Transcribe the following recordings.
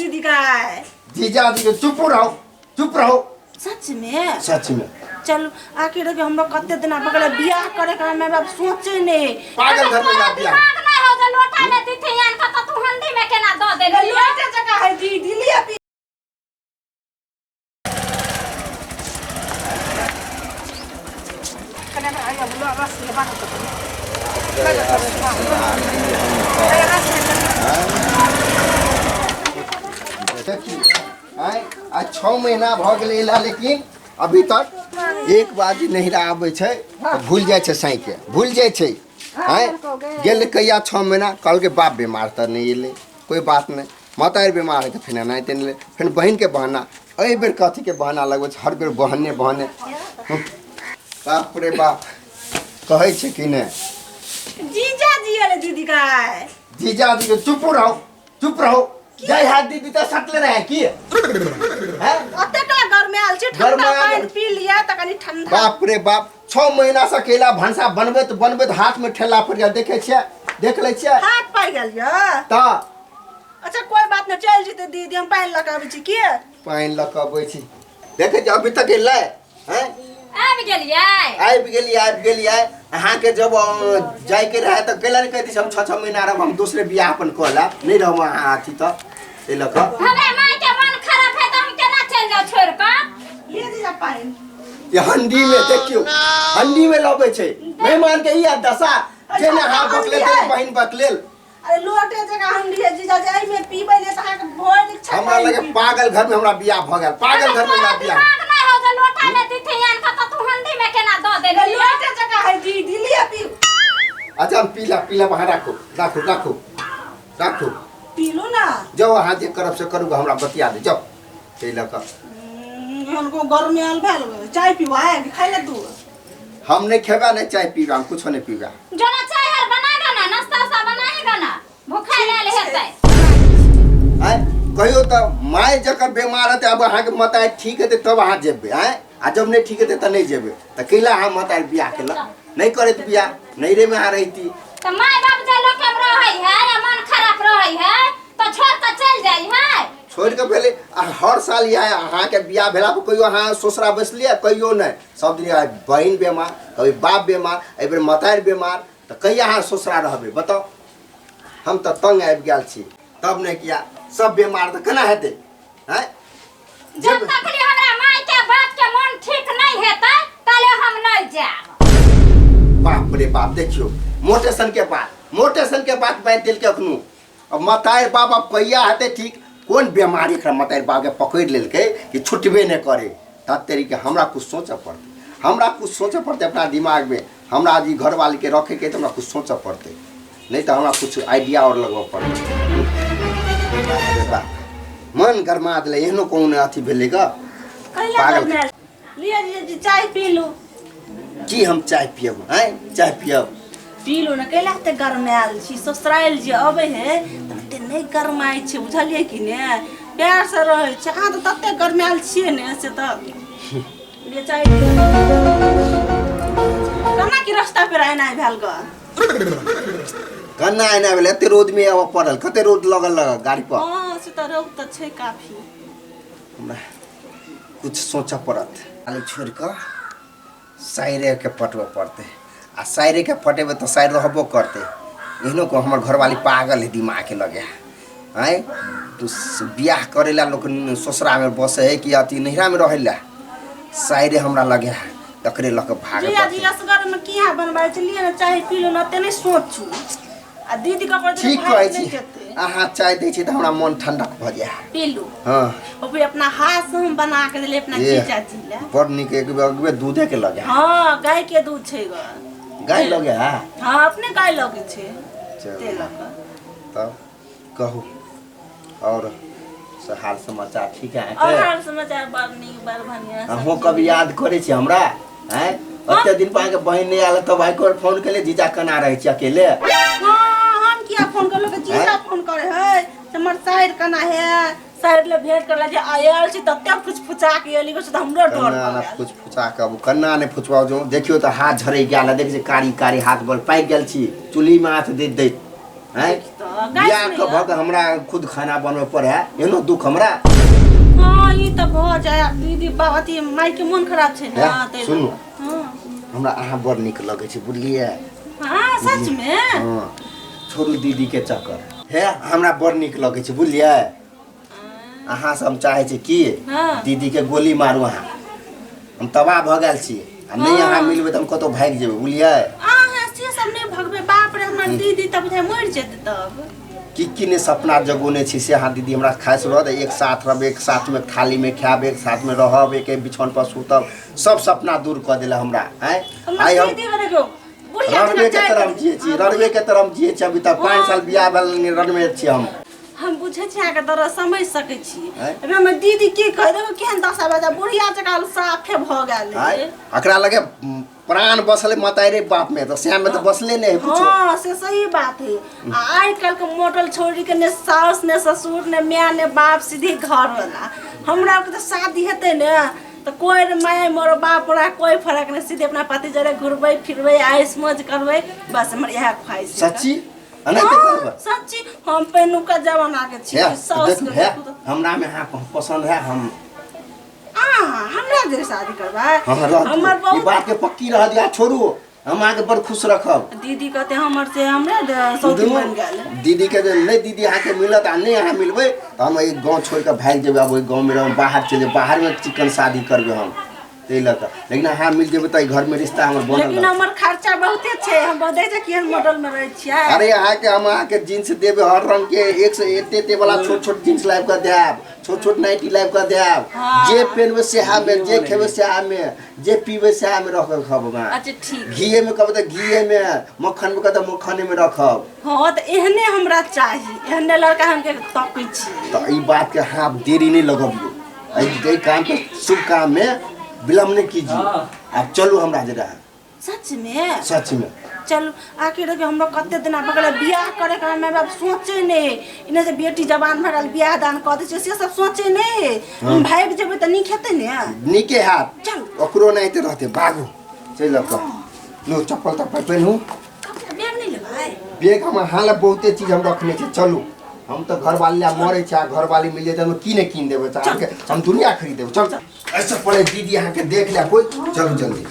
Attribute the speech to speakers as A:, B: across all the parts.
A: दीदी का।
B: जीजा जी के चुप रहो, चुप रहो।
A: सच में?
B: सच में।
A: चल आखिर के हमरा कते दिना बगल बियाह करे के हमरा बाप सोचे ने।
B: पागल घर में
C: तोरा
B: ना बियाह।
C: दिमाग नहि हौ जे लोटा में दिथि आन के तऽ तू हंडी में केना दऽ देली?
A: लोटे जका है दीदी, लिया पी।
B: देखियौ, आइ 6 महीना भऽ गेलै एला, लेकिन अभी तक एक बार जे नहिरा आबै छै तऽ भूलि जाइ छै, साँइके भूलि जाइ छै। आँय, गेल कहिया 6 महीना, कहलकै बाप बीमार तऽ नहि एलै, कोइ बात नहि। मतारि बीमार हइ तऽ फेर एनाहिते नहि एलै। फेर बहिनके बहाना, एहि बेर कथीके बहाना लगबै छै? हर बेर बहने बहने। बाप रे बाप, कहै छै कि नहि?
A: जीजा जी अरे दीदी का।
B: जीजा जी के चुप रहो, चुप रहो। जय हाथ दीदी तऽ सटले रहे की हैं?
A: ओते कला गर्मी आयल छै, ठंडा
B: गर्मी आयल।
A: पानि पी लिअ तऽ कनि ठंडा।
B: बाप रे बाप, 6 महीना से अकेला भनसा बनबैत बनबैत हाथ में ठेला पड़ गेल। देखे छियै, देख लै छियै।
A: हाथ पाइ गेल यऽ।
B: तऽ
A: अच्छा कोई बात नहीं, चलि जेतै दीदी, हम पानि लऽ कऽ आबै छी। की
B: पानि लऽ कऽ अबै छी? देखै छियै अभी तक एलै हैं?
C: आबि गेलियै?
B: आबि गेलियै, आबि गेलियै। अहाँके जब जाइके रहै तऽ कैला नहि कहै हम 6 6 महीना रहब, हम दोसरे बियाह अपन कऽ लेब, नहि रहब अहाँ अथी तऽ एहि लऽ कऽ।
C: हमरा माय के मन खराब है तऽ हम केना चलि जाउ छोड़ि कऽ?
A: लिए दीदी पानि।
B: ये हंडी में देखियौ, हंडी में लबै छै मेहमान के। ई दशा जेना हाथ बकलेल तेना बहिन बकलेल।
A: अरे लोटे जगह हंडी है जीजा जी, एहिमे पीबै ले तऽ अहाँके भरि इच्छा।
B: हमरा लगे पागल घर में हमरा बियाह भऽ गेल, पागल घर में हमरा
C: तोरा
B: बियाह।
C: दिमाग नहि हौ जे लोटा में दिथि आन के तऽ तू हंडी में केना दऽ देली?
A: लोटे जगह है दीदी, लिअ पीउ।
B: अच्छा हम पीला पीला, वहाँ राखू, राखू, राखू, राखू।
A: पीलू ना।
B: जाउ, अहाँ जे करब से करू, हमरा बतिया दे जाउ ताहि लऽ कऽ।
A: हुनको गर्मी आयल भेल, चाय पीबा है कि खाइ ले दूध?
B: हम नहि खेबा, नहि चाय पीबा, हम कुछो नहि पीबा।
C: जोना चाय आर बना दो ना, नाश्ता उस्ता बनाएगा ना, भूखा लाल हेतै।
B: आँय, कहियो तऽ माय जकर बीमार हेतै, अब अहाँके मताइ ठीक हेतै तब अहाँ जेबै। आँय, आ जब नहि ठीक हेतै तऽ नहि जेबै, तऽ कैला अहाँ मताइ बियाह केलक? नहि करैत बियाह, नैहरेमे अहाँ रहिती।
C: तऽ माय बाप जे लोक में रहै है या मन खराब रहै है तऽ छोड़ कऽ चलि जाइ है।
B: छोड़ि कऽ भेलै आ हर साल इएह अहाँके बियाह भेला पर कहियो अहाँ ससुरा बैसलियै? कहियो नहि। सब दिन आइ बहिन बेमार, कभी बाप बेमार, एहिबेर मतारि बेमार, तऽ कहिया अहाँ ससुरा रहबै बताउ? हम तऽ तंग आबि गेल छी। तब नहि किया सब बेमार तऽ केना हेतै? आँय,
C: जब तक ले हमरा माय के बाप के मन ठीक नहीं हेतै तले हम नहीं जायब।
B: बाप रे बाप, देखियौ मोटेशन के बात, मोटेशन के बात बाजि देलकै अखनो। अब मतारि बाप अब कहिया हेतै ठीक? कोन बेमारी एकरा मतारि बापके पकड़ि लेलकै कि छुटबे नहि करे? तब तरीके हमरा कुछ सोचऽ पड़तै, हमरा कुछ सोचऽ पड़तै अपना दिमागमे। हमरा आज ई घरवालीके रखैके तऽ हमरा कुछ सोचऽ पड़तै, नहि तऽ हमरा कुछ आइडिया आओर लगबऽ पड़तै। बाप रे बाप, मन गरमा देलै। एहनो कोन अथी भेलै गऽ?
A: कैला
B: पागल।
A: गर्मी आयल? लिअ जीजा जी, चाय पी लू।
B: की हम चाय पियब? आँय, चाय पियब?
A: पी लू ने, कैला एते गरमायल छी? ससुरायल जे अबै है तऽ ओते नहि गरमाइ छै, बुझलियै कि ने? प्यारसँ रहै छै। अहाँ तऽ तते गरमायल छियै ने, से तऽ लिअ चाय पी लू। केना की रास्ता पर एनाइ भेल गऽ?
B: कन्ना एना भेलै? एते रौदमे आबऽ पड़ल, कते रौद लगल लगल गाड़ी पर।
A: हँ, से तऽ रौद तऽ छै काफी।
B: हमरा कुछ सोचऽ पड़त। खाली छोड़ि कऽ साइरेके पटबऽ पड़तै, आ साइरेके पटेबै तऽ साइर रहबो करतै। एहनो को हमर घरवाली पागल है दिमागके लगे। आँय, तो बियाह करै ला लोक ससुरामे बसै है कि अथी नैहरामे रहै ला? साइरे हमरा लगे है, तकरे लऽ कऽ भागऽ
A: जीजा जी
B: पड़तै।
A: असगर में की यहाँ बनबै छै? लिअ ने चाय पी लो ने, एते नहि सोचू। आ दीदी कपड़ा
B: ठीक कहै छी अहाँ। चाय दै छी तऽ हमरा मन ठंडक भऽ जाय।
A: पीलू।
B: हँ।
A: ओ भी अपना हाथ से हम बना के देलियै अपना
B: ये।
A: जीजा जी ला।
B: बड़ नीक, एक बेर एक बेर दूधे के लगे।
A: हँ, गाय के दूध छै ग।
B: गाय लगे है?
A: हँ, अपने गाय लगे छै।
B: चलू।
A: ते लऽ कऽ।
B: तब कहू और से हाल समाचार ठीक है
A: और
B: अहाँके?
A: हाल समाचार बड़ नीक, बड़ बढ़िया। सब
B: अहूँ कभी याद करै छी हमरा? आँय, ओते दिन पर अहाँके बहिन नहि आयल तब आइ फोन केलियै, जीजा केना रहै छी अकेले?
A: हाँ, हम किया फोन करलो के जीजा
B: आँय?
A: फोन करे है से हमर साइड केना है, साइड ले भेंट करला जे आयल छी तते फुच फुचा के एली से तऽ हमरो डर
B: कन्ना
A: भऽ
B: ने
A: गेल।
B: फुच फुचा के आबू, कन्ना नहि फुचबाउ। जो देखियौ तऽ हाथ झड़ै गेल है, देखै छी कारी कारी हाथ बल पाकि गेल छी चुल्हीमे हाथ दैत दैत। हैं
A: तऽ गाय
B: बियाह
A: सुनैया।
B: के भऽ के हमरा खुद खाना बनबै पड़े है एनो दुख हमरा
A: हँ ई तऽ भऽ जाय दीदी बाबा अथी मायके मोन खराब छै ने
B: हे,
A: ताहि
B: सुनू।
A: लऽ कऽ।
B: हमरा अहाँ बड़ नीक लगै छै बुझलियै
A: हँ सच मे
B: हँ छोड़ू दीदी के चक्कर हे हमरा बड़ नीक लगै छै बुझलियै अहाँ से हम चाहै छी कि
A: हँ।
B: दीदी के गोली मारू अहाँ हम तबाह भऽ गेल छी आ नहि अहाँ मिलबै तऽ हम कतहु भागि जेबै बुझलियै
A: अहाँ से सब नहि भगबै बाप रे हमर दीदी तऽ बुझाइ मरि जेतै तब
B: की की नहि सपना जगौने छी से अहाँ दीदी हमरा खास रहत एक साथ रहब एक साथमे थालीमे खायब एक साथमे रहब एक बिछौन पर सुतब सब सपना दूर कऽ देला हमरा आँय
A: हमर
B: आइ हम
A: दीदी देखियौ बुढ़िया
B: रणवे के
A: जेना
B: तरफ
A: चाय
B: जिए छी रणवे के तरफ जिए छी अभी तक 5 साल बियाह भेल रणवे छी हम
A: हम बुझै छी अहाँके दर्द समझ सकै छी
B: आँय?
A: अभी हमर दीदी की कह देखो केहन दशा बजा बुढ़िया जकाँ साफे भऽ गेल
B: आँय
A: है
B: एकरा लगे प्राण बसले मतारे बाप में तो श्याम में तो बसले नहीं है कुछो
A: हाँ से सही बात है आ आइ काल्हि के मॉडल छोड़ी के ने सास ने ससुर ने माय ने बाप सीधे घर वाला हमरा के तऽ शादी हेतै ने तऽ कोइ ने माय मोर बाप मोरा कोइ फर्क नहि सीधे अपना पति जरे घुरबै फिरबै ऐश मौज करबै बस हमर इएह ख्वाहिश है।
B: सच्ची एनाहिते
A: हाँ,
B: करबै
A: सच्ची हम पहिनुका जमाना के छी
B: हे,
A: साउस
B: देखू
A: के
B: हे
A: देखू तऽ-
B: हमरा में हाँ पसंद है हम
A: आ हमरा जे शादी करबै
B: हाँ रह
A: हमर
B: दियौ। ई
A: बहुत
B: बात के पक्की रह दिया छोड़ू हम अहाँके बड़ खुश रखब
A: दीदी कहते हमर से हमरे सौती बन गेल
B: दीदी के जे नहि दीदी अहाँके मिलत आ नहि अहाँ मिलबै तऽ हम एहि गाँव छोड़ि कऽ भागि जेबै आब ओहि गाँवमे रहब बाहर चलि जेबै बाहरमे चिकन शादी करबै हम ताहि लऽ कऽ लेकिन अहाँ मिल जेबै तऽ एहि घरमे रिश्ता हमर बनल
A: लेकिन
B: रहत।
A: हमर खर्चा बहुते छै हम देखै छियै केहन मॉडल मे रहै छियै
B: अरे अहाँके हम अहाँके जींस देबै हर रंग के एक से एते एते वाला छोट छोट जींस लाबि कऽ देब छोट छोट नाइटी लाबि कऽ देब
A: हाँ।
B: जे पेनबै सएह मे जे खेबै सएह मे जे पीबै सएह मे रख कऽ खब अहाँ
A: अच्छा ठीक
B: घीए मे कहबै तऽ घीए मे मक्खन मे कहबै तऽ मक्खने मे रखब
A: हँ तऽ एहने हमरा चाही एहने लड़का हम के तकै छी
B: तऽ ई बात के अहाँ आब देरी नहि लगबियौ एहि एहि काम के शुभ काम मे विलम्ब नहि कीजिए आब चलू हमरा जरा
A: सच में
B: सच में
A: चलू आखिर देखियौ हमरो कते दिना भऽ गेलै बियाह करे के माय बाप सोचे नहि इने जे बेटी जवान भऽ गेल बियाह दान कऽ दै छै से सब सोचे नहि हम भागि जेबै तऽ नीक हेतै ने
B: नीके हाथ
A: चलू।
B: ओकरो नहि हेतै रहतै भागू चलि लऽ कऽ लो चप्पल तप्पल पेन्हू
A: कपड़ा बैग नहि लेबै
B: बैग हम अहाँ लए बहुते चीज हम रखने छी चलू हम तऽ घरवाली लए मरै छी आ घरवाली मिल जेतै हम की नहि कीन देबै तऽ अहाँके हम दुनिया खरीद देबै चल ऐसे पड़े दीदी अहाँके देख ले कोइ चलू जल्दी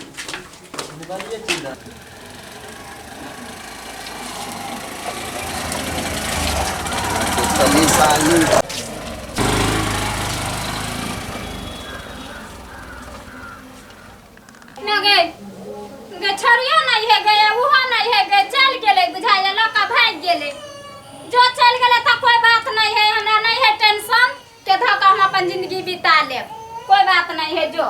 B: चली साली
C: न गे गे छोड़ियो नहीं है गे उहो नहीं है गे चल गेलै बुझाइए लऽ कऽ भागि गेलै जो चल गेलै तऽ कोई बात नहीं है हमरा नहीं है टेंशन के धऽ कऽ हम अपन जिंदगी बिता लेब कोई बात नहीं है जो